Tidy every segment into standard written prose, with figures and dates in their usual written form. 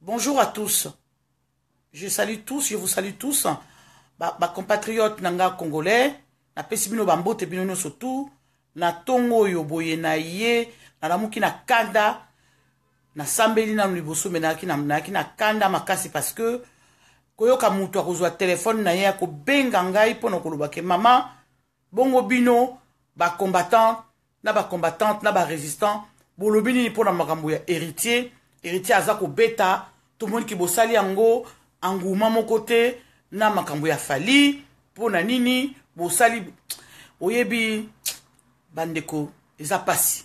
Bonjour à tous. Je salue tous, je vous salue tous. Ba, ba compatriotes na nga congolais, napesi bino bambote bino nyonso tout. Na tongo oyo boye na ye, nalamuki na kanda, nasambeli nanu liboso me nayaki na, nayaki na kanda makasi parce que koyoka moto akozwa telefone na ye akobenga ngai mpo na koloba ke mama bongo bino ba combattant na ba combattante na ba résistant bolobi nini mpo na makambo ya Héritier? Héritier aza kobeta, tomoni ke bosali yango engouement moko te na makambo ya Fally. Mpo na nini bosali? Oyebi, bandeko, eza pasi.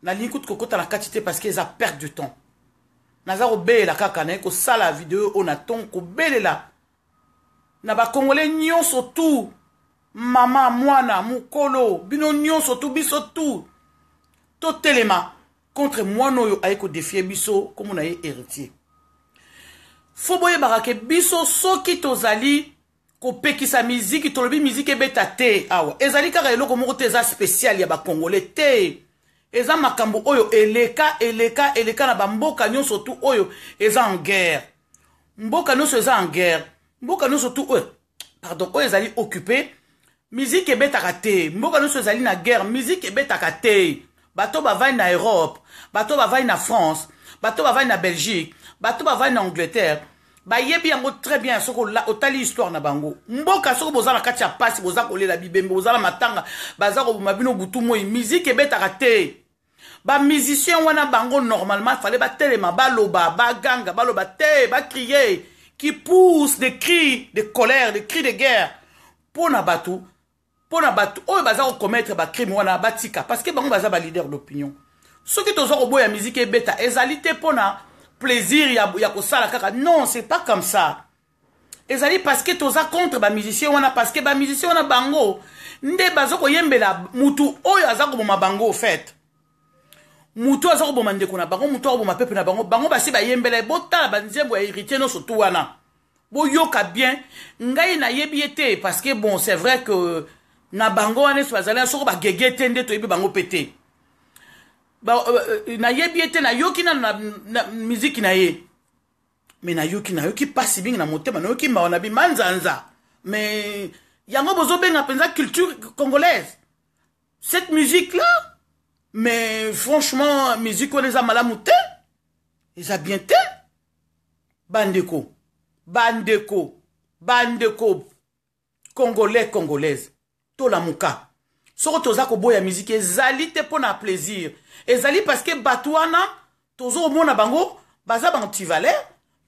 Nalingi kutu kokɔta na kati te parce que eza perte de temps. Naza kobelela kaka, naye kosala video oyo na ntongo kobelela na bakongole nyonso tu, mama, mwana, mokolo, bino nyonso tu, biso tu totelema contre mwana oyo aye kodéfier biso, komona ye Héritier. Faut boyebaka ke biso, soki tozali kopekisa miziki, tolobi miziki ebeta te awa, ezali kaka eloko moko te eza spécial ya bakongole te. Eza makambo oyo eleka, eleka, eleka na bamboka nyonso tu oyo eza en guerre. Mboka nyonso eza en guerre, mboka nyonso tu oyo, pardon, oyo ezali occupé, miziki ebetaka te. Mboka nyonso ezali na guerre, miziki ebetaka te. Bato bavandi na Europe, bato bavandi na France, bato bavandi na Belgique, bato bavandi na Angleterre, bayebi yango très bien. Soki otali histoire na bango, mboka soki boza na kati ya pasi, boza kolela bibembe, boza na matanga, baza koboma bino butu moi, miziki ebetaka te. Bamusicien wana, bango normalement fallait batelema, baloba, baganga, baloba te, bacrier, qui pousse des cris de colère, des cris de guerre mpo na bato oyo baza kocommettre bacrime wana batika, parce que bango baza baleader d'opinion. Soki toza koboya miziki ebeta, ezali te mpo na plaisir ya kosala kaka. Non, c'est pas comme ça. Ezali parce que toza contre bamusicien wana, parce que bamusicien wana, bango nde baza koyembela mutu oyo aza koboma bango. Fait mutu aza koboma ndeko na bango, mutu akoboma peuple na bango, bango basi bayembela. Botala banzembo ya Héritier nyonso tu wana, boyoka bien. Ngai nayebi ye te, parce que bon, c'est vrai que na bango wana nyonso bazali soko bagege te, nde toyebi bango mpe te. Nayebi ye te, nayoki nano na miziki na ye, me nayoki mpasi mingi na motema, nayoki mawa na bimanzanza. Mais yango bozobenga mpenza culture congolaise, cette musique là? Mais franchement, musique wana eza malamu te, eza bien te. Bandeko, bandeko, bandeko congolais, congolaise, tolamuka. Soko toza koboya miziki, ezali te mpo na plaisir, ezali parce que bato wana tozomona bango baza baantivaleur,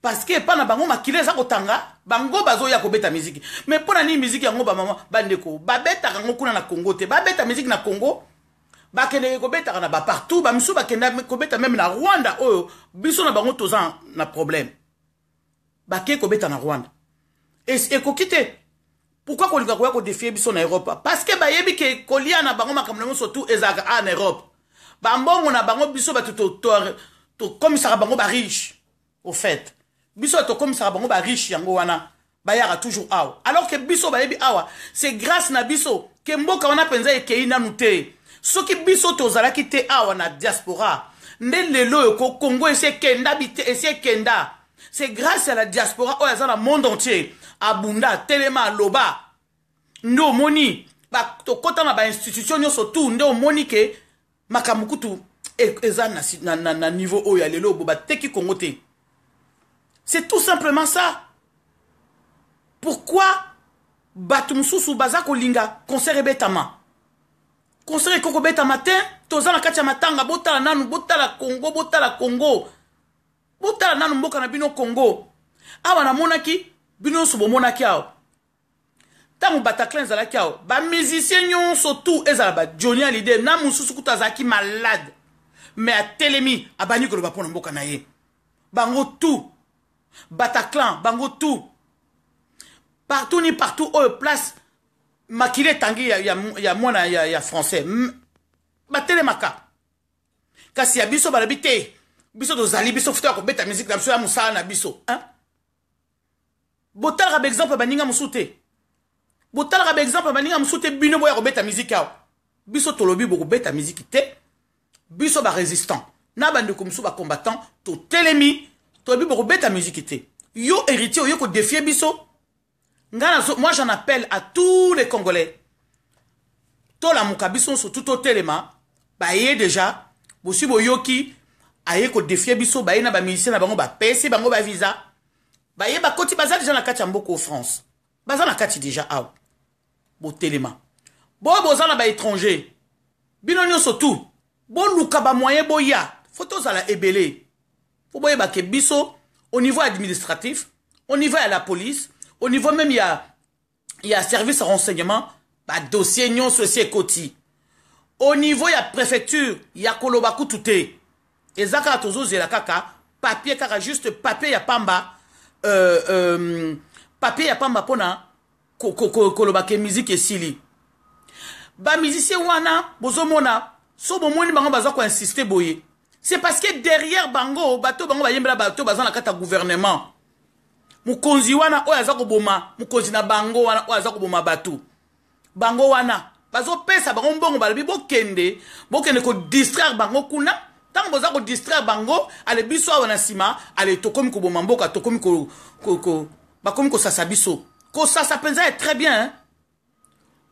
parce que epa na bango makila eza kotanga. Bango bazoya kobeta miziki, mais mpo na nini miziki yango, bamama, bandeko, babetaka yango kuna na Congo te? Babeta miziki na Congo, bakendeke kobetaka na bapartout. Bamisusu bakenda kobeta même na Rwanda oyo biso na bango toza na problème. Bakei kobeta na Rwanda, ekoki te. Pourquoi kolinga koya kodéfier biso na Europe? Parce que bayebi ke kolia na bango, makambo na bango surtout ezalaka a na Europe. Bambongo na bango, biso bato tokomisaka bango bariche. Au fait, biso tokomisaka bango bariche, yango wana bayaka toujours awa, alors que biso bayebi awa, c'est grâce na biso ke mboka wana mpenza ekei nanu te. Soki biso tozalaki te awa na diaspora, nde lelo oyo Kongo esi ekenda, esi ekenda. C'est grâce à la diaspora oyo aza na monde entier, abunda, atelema, aloba, nde omoni tokɔta na bainstitution nyonso tu, nde omoni ke makambo kutu eza na niveau oyo ya lelo bo bateki Kongo te. C'est tout simplement ça. Pourquoi bato mosusu baza kolinga concert ebetama? Concert ekoki kobetama te, toza na kati ya matanga. Botala nanu, botala Congo, botala Congo, botala nanu mboka na bino Congo. Awa namonaki, bino nyonso bomonaki awa, ntango Bataclan ezalaki awa, bamusicien nyonso tu, ezala baJohnny Hallyday na mosusu kutu azalaki malade, mais atelemi, abandi koloba mpo na mboka na ye. Bango tu, Bataclan, bango tu, partout ni partout oyo place makili etangi ya mwana ya français, batelemaka. Kasi ya biso balobi te, biso tozali, biso futa ya kobeta musique na biso, ya mosala na biso, hein? Botalaka baexemple baninga mosusu te, botalaka baexemple baninga mosusu te. Bino boya kobeta musique awa, biso tolobi bokobeta musique te. Biso barésistant na bandeko mosusu bacombattant totelemi. Toyebi bokobeta musique te. Yo Héritier, oye kodéfier biso. Nga moi, j'en appelle à tous les Congolais. Tolamuka biso nyonso tu, totelema. Baye déjà, bosi boyoki, aye kodéfier biso. Baye na bamusicien na bango, bapesi bango bavisa, baye, bakoti, baza déjà na kati ya mboka. France, baza na kati déjà awa. Botelema. Boyo boza na baétranger, bino nyonso tu, boluka bamoyen, boya. Faut tozala ebele. Faut boyeba ke biso, au niveau administratif, au niveau ya la police, au niveau même ya service renseignement, badossier nyonso esi ekoti. Au niveau ya préfecture, ya koloba kutu te. Eza kaka tozozela kaka papier, kaka juste papier ya pamba, papier ya pamba mpona koloba ke musique esili. Bamusicien wana bozomona, so bomoni bango baza koinsiste boye, c'est parce que derrière bango, bato bango bayembela, bato baza na kati ya gouvernement. Mokonzi wana oyo aza koboma, mokonzi na bango wana oyo aza koboma bato, bango wana bazopesa bango mbongo. Balobi bokende, bokende kodistraire bango kuna. Ntango boza kodistraire bango, ale biso awa na nsima, ale tokomi koboma mboka, tokomi bakomi kosasa biso. Kosasa mpenza ya très bien, hein?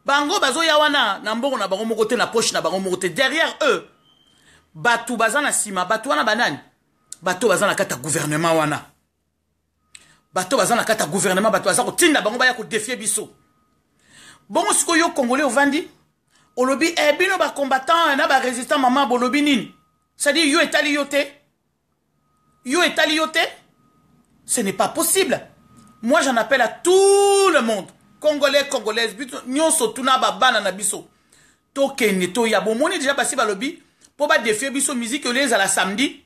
Bango bazoya wana na mbongo na bango moko te, na poche na bango moko te. Derrière eux, bato baza na nsima. Bato wana banani? Bato baza na kati ya gouvernement wana. Bato baza na kati ya gouvernement, bato baza kotinda bango baya kodéfier biso. Bongo sikoyo yo Congolais ovandi, olobi e bino bacombattant na barésistant, mama, bolobi nini? C'est-à-dire yo etali yo te, yo etali yo te. Ce n'est pas possible. Moi, j'en appelle à tout le monde, Congolais, Congolaise, nyonso tuna babana na biso, tokende, toya. Bomoni déjà basi balobi mpo badéfier biso, musique oyo ezala samedi,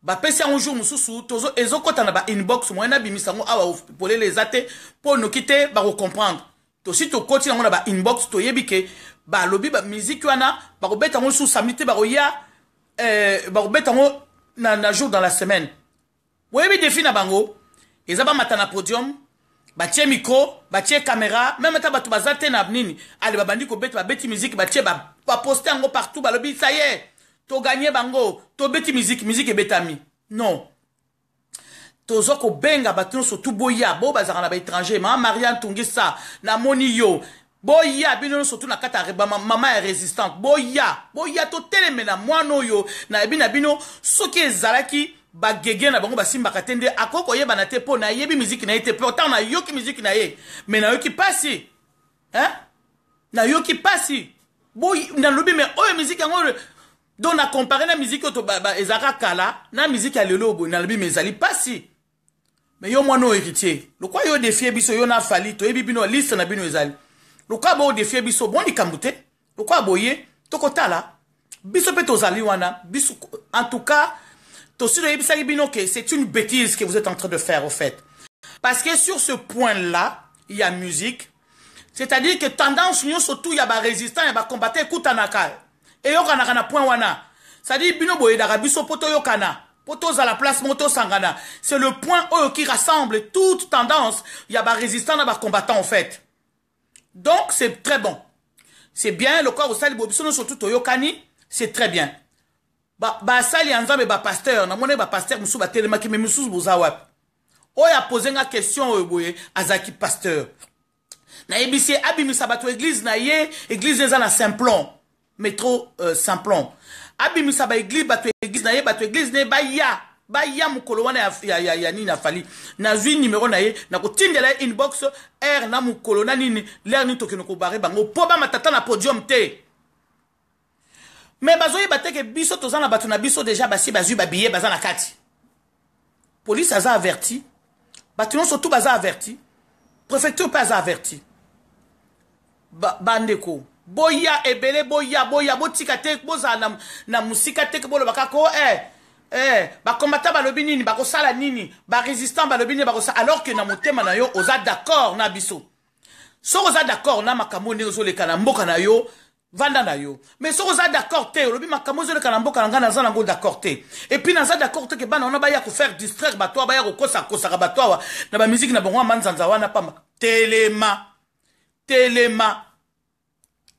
bapesi yango jour mosusu. Ezokɔta na bainbox, moyen nabimisa yango awa polele eza te, mpo noki te bakocomprendre. Tosi tokoti yango na bainbox, toyebi ke balobi bamusique wana bakobeta yango lisusu samedi te, bakoya bakobeta yango na jour dans la semaine. Boyebi défi na bango eza bamata na podium, batie micro, batie caméra, même ata bato baza te na nini, ale babandi kobeta, babeti musique, batie, baposte yango partout, balobi ça y est, togagner bango, tobeti musique, musique ebetami. Non, toza kobenga bato nyonso tu, boya. Bo bazalaka na baétranger, mama Mariane Tungisa, namoni yo. Boya bino nyonso tu na kati ya mama ya résistante, boya, boya, totelemela mwana oyo. Nayebi na bino, soki ezalaki bagege na bango basimbaka te, nde akoki koyebana te, mpo nayebi miziki na ye te. Pourtant nayoki miziki na ye, mais nayoki pasi, hein? Nayoki pasi. Nalobi mais oyo miziki yango, donc na compare na miziki oyo ezalaka kala na miziki ya lelo boye, nalobi mais ezali pasi. Mais yo mwana oyo Héritier, lokwa yo défier biso, yo na Fally, toyebi bino, liste na bino ezali. Lokwa bodéfier biso, bon, likambo te. Lokwa boye, tokotala biso mpe tozali wana. Biso en tout cas, tosi toyebisaki bino que c'est une bêtise que vous êtes en train de faire, au fait, parce que sur ce point là il y a musique, c'est-à-dire que tendance nyonso tu ya barésistant, ya bacombattant ekutanaka, eyokanaka na point wana. C'est-à-dire bino boyedaka biso mpo toyokana, mpo tozala place moko, tosangana. C'est le point oyo qui rassemble toute tendance ya barésistant na bacombattant, en fait. Donc c'est très bon, c'est bien. Lokola osali boye, biso nyonso tu toyokani, c'est très bien. Basali ya Nzambe, bapasteur, namoni bapasteur mosusu batelemaki, mais mosusu boza wapi? Oyo apose nga question oyo boye azalaki pasteur. Nayebisi ye abimisa bato église na ye. Église eza na Simplon, métro Simplon. Abimisa baéglise, bato église na ye, bato église na ye baya, baya mokolo wana ya nini afali. Nazwi nimero na ye, nakotindela ye inbox aire na mokolo na nini, l'heure nini tokende kobarrer bango mpo bamata ta na podium te. Mais bazoyeba te ke biso toza na bato na biso déjà, basi bazwi babillet, baza na kati. Police aza averti, bato nyonso tu baza averti, préfecture mpe aza averti. Bandeko, boya ebele, boya, boya, botika te, bozala na mosika te, boloba kaka o bacombattant balobi nini, bakosala nini, barésistant balobi nini, bakosala, alors que na motema na yo oza d'accord na biso. Soki oza d'accord na makambo ndenge ozoleka na mboka na yo, vanda na yo. Mais soki oza d'accord te, olobi makambo ezoleka na mboka na ngai, naza nango d'accord te. Et puis naza d'accord te ke bana wana baya kofaire distraire bato awa, baya kokosakosaka bato awa na bamiziki na bango ya manzanza wana pamba. Telema, telema,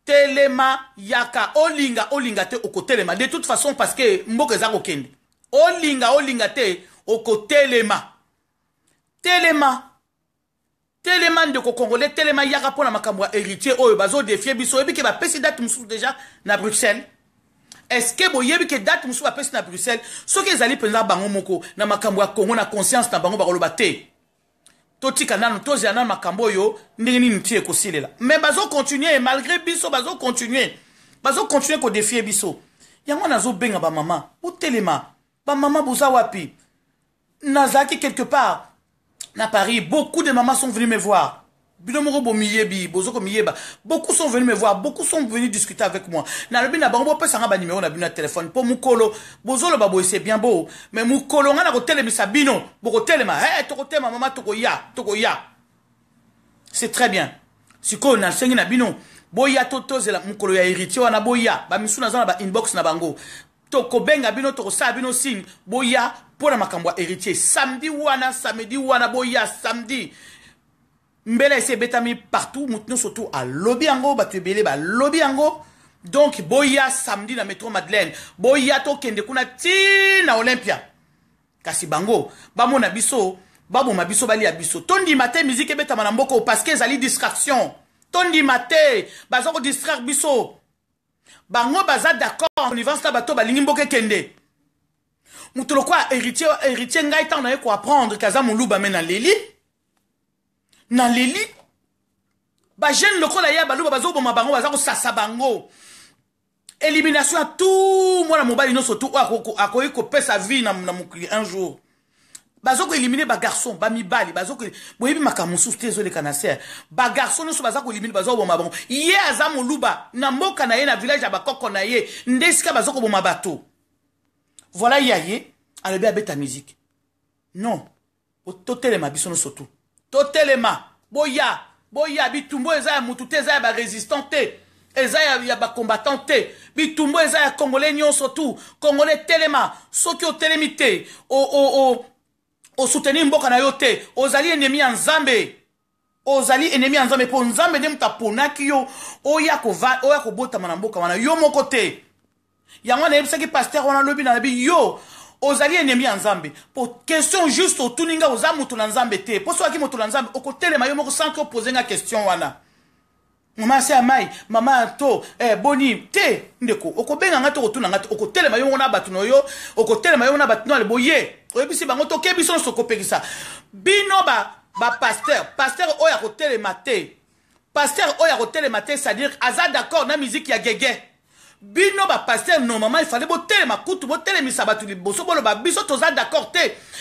telema, yaka. Olinga, olinga te, okotelema de toute façon, parce que mboka eza kokende. Olinga, olinga te, Okotelema. Telema. Telema ndeko congolais, telema, yaka mpona makambo ya Héritier oyo bazodéfier biso. Oyebi ke bapesi date mosusu déjà na Bruxelles? Est-ce que boyebi ke date mosusu bapesi na Bruxelles? Soki ezali mpenza bango moko na makambo ya Congo na conscience na bango, bakoloba te, totika nanu, tozela nanu makambo oyo ndenge nini ti ekosilela. Mais bazocontinuer malgré biso, bazocontinuer kodéfier biso. Yango nazobenga bamama, botelema. Bamama, boza wapi? Nazalaki quelque part na Paris, beaucoup de mamans sont venues me voir. Bino moko bomiyebi, bozo komiyeba. Beaucoup sont venus me voir, beaucoup sont venus discuter avec moi. Nalobi na bango, bopesanga banuméro na bino ya téléphone, mpo mokolo bozoloba boye, c'est bien beau, mais mokolo nga na kotelemisa bino, bokotelema. Hey, tokotema mama, tokoya, tokoya, c'est très bien. Sikoyo nasengi na bino, boya, to tozela mokolo ya Héritier wana. Boya, bamisu naza na bainbox na bango, tokobenga bino, tokosala bino signe, boya mpo na makambo ya Héritier samedi wana. Samedi wana boya, samedi. Mbela esi ebetami partout, motu nyonso tu alobi yango, bato ebele balobi yango. Donc boya samedi na métro Madeleine, boya, tokende kuna ti na Olympia. Kasi bango bamona biso, baboma biso, balia biso. Tondima te musique ebetama na mboka parce que ezali distraction. Tondima te, baza kodistraire biso. Bango baza d'accord en connivence na bato balingi mboka ekende. Moto lokola Héritier, Héritier, ngai ntango naye koapprendre ke aza moluba, me naleli, naleli. Bajeune lokola ye, baluba bazoboma bango, baza kosasa bango. Élimination ya tout mwana mobali nyonso tu oyo akoki kopesa vie na mokili un jour. Baza koéliminer bagarçon, bamibali. Boyebi makambo mosusu te ezoleka na se. Bagarçon nyonso baza koéliminer, baza koboma bango. Ye aza moluba, na mboka na ye, na village ya bakoko na ye, nde esika baza koboma bato. Voilà, ye aye, alobi abeta musique. Non, totelema biso nyonso tu, totelema, boya, boya. Bitumbu eza ya mutu te, eza ya barésistant te, eza ya bacombattant te. Bitumbu eza ya Congolais nyonso tu. Congolais, telema. Soki otelemi te, osoutenir mboka na yo te, ozali ennemi ya Nzambe, ozali ennemi ya Nzambe, mpo Nzambe nde moto aponaki yo oya kobotama na mboka wana, yo moko te. Yango nayebisaki pasteur wana lobi, nalobi: yo ozali ennemi ya Nzambe, po question juste otuni nga, oza moto na Nzambe te. Mpo soki moto na Nzambe, okotelema yo moko sans que opose nga question wana. Mama ase ya mai, mama to boni te, ndeko, okobenga nga te, okotuna nga te. Okotelema yo moko na bato na yo, okotelema yo na bato no ale boye, oyebisi bango, toke biso nyonso okopekisa bino bapasteur. Pasteur oyo akotelema te, pasteur oyo akotelema te, c'est-à-dire aza d'accord na musique ya gege. Bino bapasteur, normalement il fallait botelema kutu, botelemisa bato liboso, boloba: biso toza d'accord te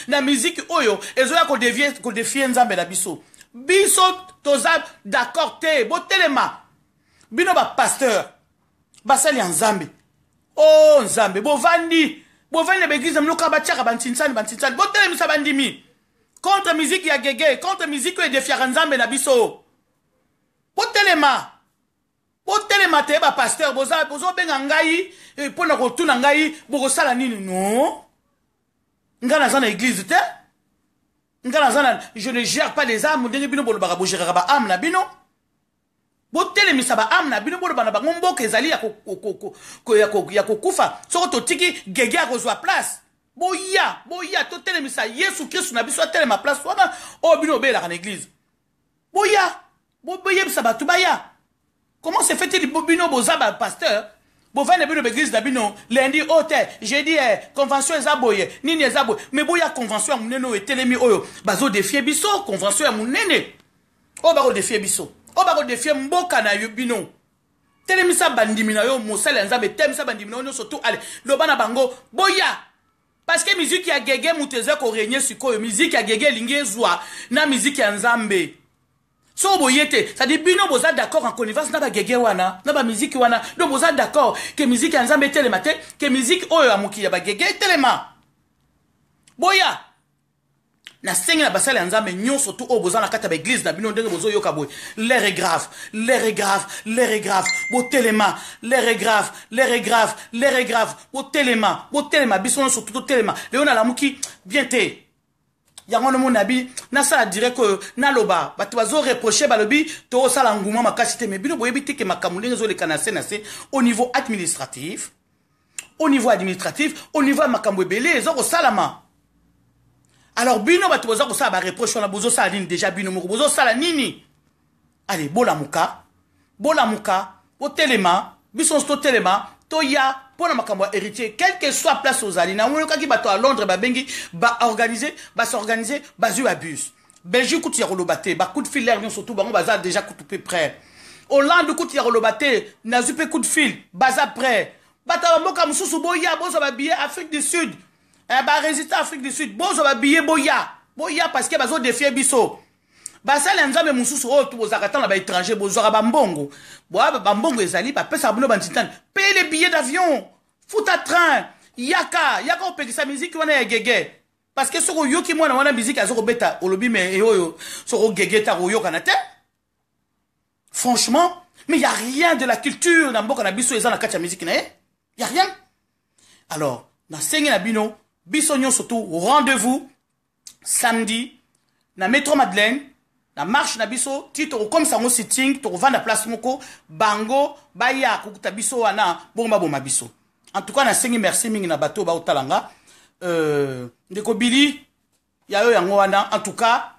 na musique oyo ezoya kodéfier Nzambe na biso, biso toza d'accord te. Botelema bino bapasteur, basali ya Nzambe. O oh, Nzambe, bovandi, bovandi na baéglise na bino kaka batiaka bantinsani, bantinsani. Botelemisa bandimi contre musique ya gege, contre musique oyo edéfiaka Nzambe na biso. Botelema, botelema te. Bapasteur, bozobenga ngai mpo na kotuna ngai bokosala nini? Non, ngai naza na église te, ngai naza na, je ne gère pas les âmes ndenge bino bolobaka, bogéraka baâme na bino. Botelemisa baâme na bino, boloba na bango: mboka ezali ya kokufa soko totiki gege ya kozwa place. Boya, boya, totelemisa Yesu Kristu na biso atelema place wana oyo bino obeyelaka na église. Boya, boyebisa bato baya. Comment se fait-il, bino boza bapasteur, bovandi na bino baéglise na bino, lundi oyo te, jeudi convention eza boye, nini eza boye, mais boya convention ya monene oyo etelemi, oyo bazodéfier biso, convention ya monene oyo bakodéfier biso, oyo bakodéfier mboka na yo bino. Telemisa bandimi na yo, mosali ya Nzambe, telemisa bandimi na yo nyonso tu. Ale, loba na bango, boya, parce que musique ya gege moto eza korégner sikoyo. Musique ya gege elingi ezwa na musique ya Nzambe. Soko boye te, c'est-à-dire bino boza d'accord en connivence na bagege wana, na bamusique wana. Donc boza d'accord ke musique ya Nzambe etelema te, ke musique oyo ya mokili ya bagege etelema. Boya, nasengi na basali ya Nzambe nyonso tu oyo boza na kati ya baéglise na bino, ndenge bozoyoka boye, l'heure est grave, l'heure est grave, l'heure est grave. Botelema, l'heure est grave, l'heure est grave, l'heure est grave. Botelema, botelema, biso nyonso tu totelema. Lelo nalamuki bien te, yango nomona bi nasala direct oyo, naloba. Bato bazoreprocher, balobi tokosala nguma makasi te, mais bino boyebi te ke makambo ndenge ezoleka na se na se au niveau administratif, au niveau administratif, au niveau ya makambo ebele eza kosalama. Alors bino bato boza kosala bareproche wana, bozosala nini déjà? Bino moko bozosala nini? Allez, bolamuka, bolamuka, botelema. Biso nyonso totelema, toya mpo na makambo ya Héritier, quel que soit place ozali. Namonokaki bato ya Londres babengi, baorganize, basorganize, bazwi babus. Belgique kutu ya koloba te, bacoup de fil l'air nyonso tu, bango baza déjà kutu mpe prêt. Hollande kutu ya koloba te, nazwi mpe coup de fil, baza prêt. Bato ya bamboka mosusu, boya, bozwa babillet. Afrique du Sud, eh, barésistant Afrique du Sud, bozwa babillet, boya, boya, parce que bazodéfier biso. Basali ya Nzambe mosusu oyo bozalaka ntango na baétranger, bozwaka bambongo, boya, bambongo ezali, bapesaka bino banditani. Paye les billets d'avion, futa train, yaka, yaka opekisa miziki wana ya gege, parce que soki oyoki mwana wana, miziki aza kobeta, olobi me oyo soki ogege ta koyokana te. Franchement, mais y a rien de la culture na mboka na biso eza na kati ya miziki na ye, y a rien. Alors nasengi na bino, biso nyonso tu, rendez-vous samedi na Métro Madeleine, na marche na biso ti tokokomisa yango sitting. Tokovanda place moko, bango baya kokuta biso wana, bongo baboma biso. En tout cas, nasengi merci mingi na bato oyo baotala nga. Ndeko Bili ya yo yango wana. En tout cas,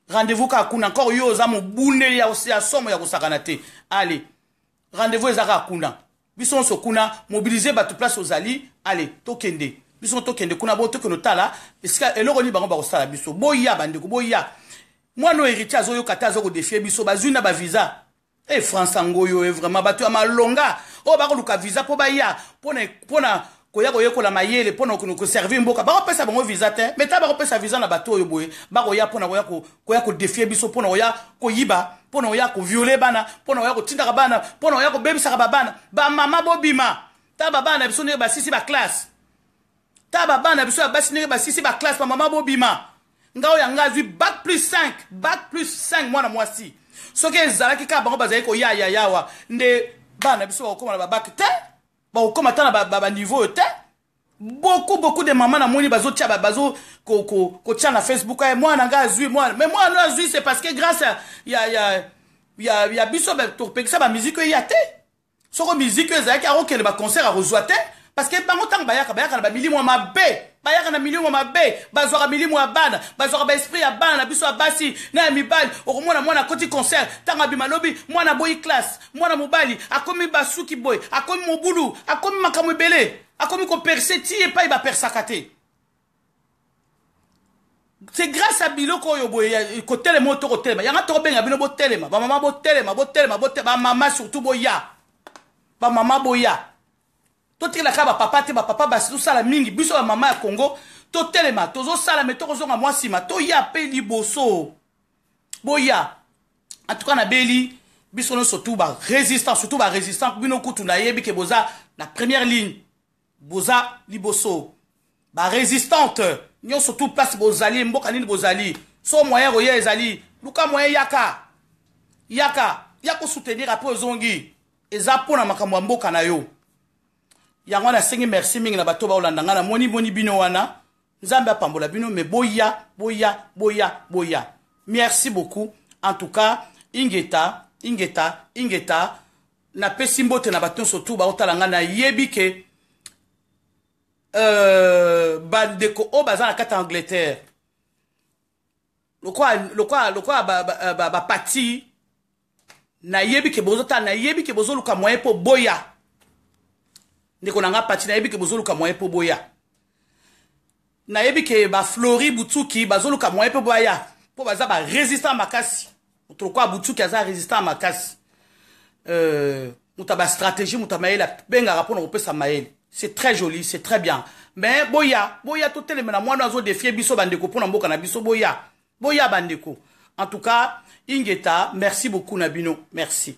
rendez-vous kaka kuna. Encore yo oza mobundeli ya somo ya kosakana te. Allez, rendez-vous eza kaka kuna, biso nyonso kuna. Mobilize bato place ozali. Allez, tokende, biso tokende kuna. Bo tokende otala esika eloko nini bango bakosala biso. Boya, bandeko, boya. Mwana oyo Héritier azoyoka te, aza kodéfier biso. Bazwi na bavisa e France yango oyo e vraiment bato ya malonga oyo bakoluka visa mpo baya mpona koya koyekola mayele, mpona koservir mboka, bakopesa bango visa te. Mais ta bakopesa visa na bato oyo boye, bakoya mpona koya kodéfier biso, mpona koya koyiba, mpona koya kovioler bana, mpona koya kotindaka bana, mpona koya kobebisaka babana. Bamama, bobima. Ta babana na biso ndenge basisi baclasse, ta babana na biso ya basi ndenge basisi baclasse. Bamama, bobima. Nga oyo yanga azwi bac plus 5, bac plus 5, mwana mwasi. Soki ezalaki kaka bango bazali koya yayawa nde bana na biso bakokóma na babac te, bakokóma ata na baniveau oyo te. Beaucoup, beaucoup de mama namoni bazotia, bazo kotia na Facebook: "Mwana nga azwi mwana." Mais mwana oyo azwi, c'est parce que grâce ya biso topekisa bamiziki oyo eya te. Soko miziki oyo ezalaki, akokende baconcert, akozwa te, parce que bango ntango bayaka, bayaka na bamilimo ya mabe, bayaka na milimo mabe, bazwaka milimo ya bana, bazwaka baesprit ya bana na biso ya basi na ya mibali. Okomona mwana akoti concert, ntango abima lobi, mwana aboyi classe, mwana mobali akomi basuki boye, akomi mobulu, akomi makambo ebele, akomi kopercer ti epai bapersaka te. C'est grâce à biloko oyo boye kotelema oyo tokotelema. Yanga tokobenga bino, botelema. Bamama, botelema, botelema, bamama surtout, boya. Bamama, boya. Totikela kaka bapapa te. Bapapa basi tosala mingi. Biso bamama ya Congo totelema, tozosala, me tokozonga mwa nsima. Toya mpe liboso, boya. En tout cas, nabeli biso nyonso tu barésistant, surtout barésistant. Bino kutu nayebi ke boza na première ligne, boza liboso. Barésistante nyonso tu, place bozali, mboka nini bozali, so moyen koya ezali, luka moyen, yaka, yaka, ya kosoutenir. Apres ozongi, eza mpona makambo ya mboka na yo. Yango wana nasengi merci mingi na bato baolanda ngai. Namoni boni bino wana, Nzambe apambola bino. Me boya, boya, boya, boya. Merci beaucoup. En tout cas, ingeta, ingeta, ingeta. Napesi mbote na bato nyonso tu baotala ngai. Nayebi ke bandeko oyo baza na kati ya Angleterre, lokola bapati, nayebi ke bozotala, nayebi ke bozoluka moyen mpo boya. Ndeko na nga Pati, nayebi ke bozoluka moyen mpo boya. Nayebi ke baflori Butsuki bazoluka moyen mpo boya, mpo baza barésistant makasi. Moto lokola Butsuki aza résistant makasi, moto ya bastratégie, moto ya mayele, abengaka mpona kopesa mayele. C'est très joli, c'est très bien. Mais boya, boya, totelemela mwana azodéfier biso, bandeko, mpona mboka na biso. Boya, boya, bandeko. En tout cas, ingeta, merci beaucoup na bino, merci.